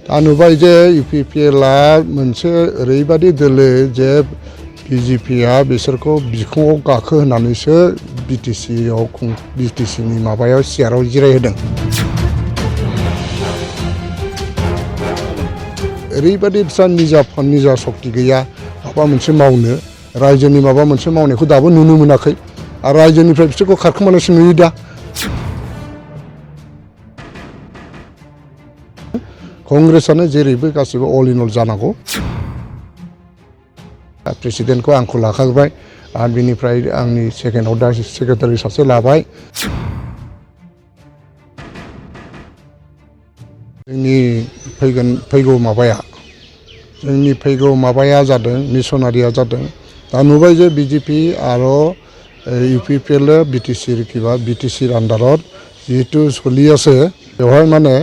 दा नुबाय जे इउपिपिएलआ मोनसे ओरैबायदि दोलो जे बिजेपिआ बिसोरखौ बिखुङाव गाखो होनानैसो बिटिसिनि माबायाव सियाराव जिरायहोदों। ओरैबायदि बिस्रा निजा सक्ति गैया माबा मोनसे मावनो, रायजोनि माबा मोनसे मावनायखौ दाबो नुनो मोनाखै आरो रायजोनिफ्राय बिसोरखौ खारखोमानायसो नुयो दा। कंग्रेसआनो जेरैबो गासिबो अल इन अल जानांगौ। प्रेसिडेन्टखौ आंखौ लाखाबाय आरो बिनिफ्राय आंनि सेकेन्डआव दा सेक्रेटारि सासे लाबाय। जोंनि फैगौ माबाया जादों मिशनारिया जादों। दा नुबाय जे बिजेपि आरो इउपिपिएल बिटिसि आन्डाराव जिहेतु सोलि আছে बेवहाय माने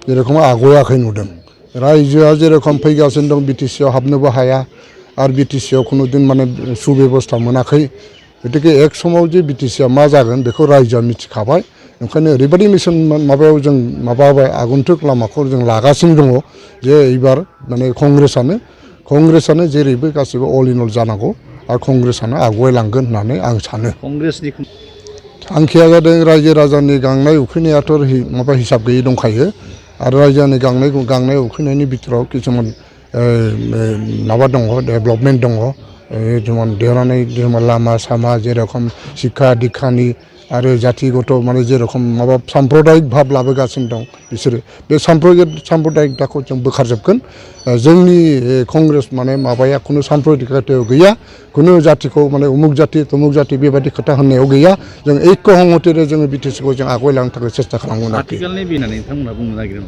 जेरखम आगयाखै नुदों। रायजोआ जेरखम फैगासिनो दं बिटिसिआव हाबनोबो हाया आरो बिटिसिआव खुनु दिन माने सुबेबस्था मोनाखै। गतिके एक समाव जे बिटिसिआ मा जागोन बेखौ रायजोआ मिथिखाबाय। ओंखायनो ओरैबायदि मिशन माबायाव जों माबाबाय आगन्तुक लामाखौ जों लागासिनो दङ जे एबार माने कंग्रेसआनो जेरैबो गासिबो अल इन अल जानांगौ आरो कंग्रेसआनो आवगायलांगोन होननानै आं सानो। कंग्रेसनि थांखिया जादों रायजो राजानि गांनाय उखैनायाथ' माबा हिसाब गैयै दंखायो आरो रायजोनि गांनाय उखैनायनि बिथोराव किसुमान माबा दङ डेभेलपमेन्ट दङ। जेनेबा देरनानै लामा सामा जेरखम शिक्षा दीक्षानि आरो जातिगत माने जेरखम माबा साम्प्रदायिक भाब लाबोगासिनो दं बिसोरो बे साम्प्रदायिकताखौ जों बोखारजोबगोन। जोंनि कंग्रेस माने माबाया खुनु साम्प्रदायिकतायाव गैया, खुनु जातिखौ माने उमुक जाति बेबायदि खोथा होननायाव गैया। जों ऐक्य हंगतिरे जोङो बिटिसिखौ जों आवगायलांनो थाखाय सेस्था खालामगोन। आथिखालनि बिनानै नोंथांमोना बुंनो नागिरो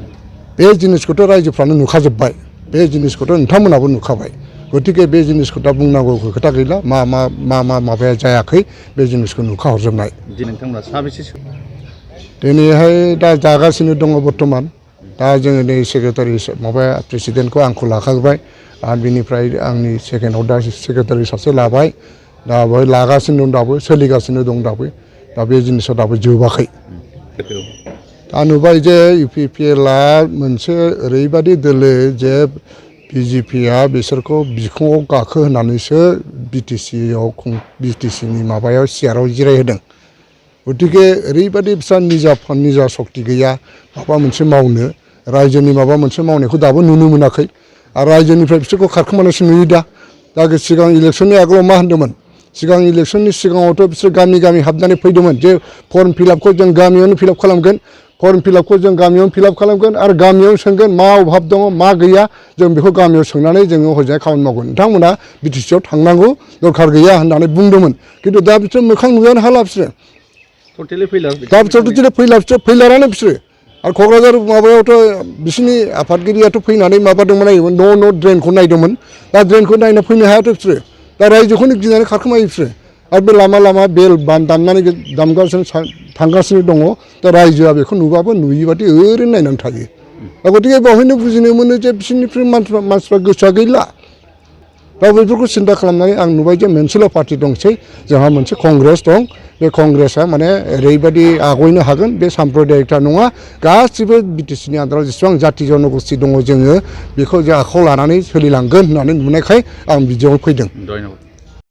बे जिनिसखौथ' रायजोफ्रानो नुखाजोब्बाय, बे जिनिसखौथ' नोंथांमोनाबो नुखाबाय। गतिके बे जिनिसखौ दा बुंनांगौ खोथा गैला। मा माबाया जायाखै बे जिनिसखौ नुखाहरजोबनाय। नोंथांमोना साबेसे दिनैहाय दा जागासिनो दङ बर्थमान। दा जोङो नै सेक्रेटारि माबाया प्रेसिडेन्टखौ आंखौ लाखाबाय आरो बिनिफ्राय आंनि सेकेन्डआव दा सेक्रेटारि सासे लाबाय। दा बेवहाय लागासिनो दं दाबो, सोलिगासिनो दं दाबो। दा बे जिनिसा दाबो जोबाखै। दा नुबाय जे इउपिपिएलआ मोनसे ओरैबायदि दोलो जे बिजेपिआ बिसोरखौ बिखुङाव गाखो होनानैसो बिटिसिनि माबायाव सियाराव जिरायहोदों। गतिके ओरैबायदि बिस्रा निजा सक्ति गैया माबा मोनसे मावनो, रायजोनि माबा मोनसे मावनायखौ दाबो नुनो मोनाखै आरो रायजोनिफ्राय बिसोरखौ खारखोमानायसो नुयो दा। दा सिगां इलेक्सननि आगोलाव मा होनदोंमोन? सिगां इलेक्सननि सिगाङावथ' बिसोर गामि हाबनानै फैदोंमोन जे फर्म फिलआपखौ जों गामियावनो फिलआप खालामगोन। फर्म फिलआपखौ जों गामियावनो फिलआप खालामगोन आरो गामियावनो सोंगोन मा अभाब दङ मा गैया जों बेखौ गामियाव सोंनानै जोङो हजाय खामानि मावगोन। नोंथांमोना बिटिसिआव थांनांगौ दरखार गैया होननानै बुंदोंमोन। खिन्थु दा बिसोर मोखां नुजानो हाला बिसोरो। दा बिसोरथ' फैलारानो बिसोरो। आरो क'क्राझार माबायावथ' बिसोरनि आफादगिरियाथ' फैनानै माबादोंमोन नायोमोन न' ड्रेनखौ नायदोंमोन। दा ड्रेनखौ नायनो फैनो हायाथ' बिसोरो। दा रायजोखौनो गिनानै खारखोमायो बिसोरो। आरो बे लामा बेल दामनानै थांगासिनो दङ। दा रायजोआ बेखौ नुबाबो नुयिबादि ओरैनो नायनानै थायो। दा गतिके बेवहायनो बुजिनो मोनो जे बिसोरनिफ्राय मानसिफ्रा गोसोआ गैला। दा बेफोरखौ सिन्था खालामनानै आं नुबाय जे मोनसेल' पार्टि दंसै, जोंहा मोनसे कंग्रेस दं। बे कंग्रेसआ माने ओरैबायदि आवगायनो हागोन, बे साम्प्रदायिकता नङा। गासिबो बिटिसिनि आन्दाराव जेसेबां जाति जन'गस्ति दङ जोङो बेखौ जों आखायाव लानानै सोलिलांगोन होननानै नुनायखाय आं बिदियाव फैदों।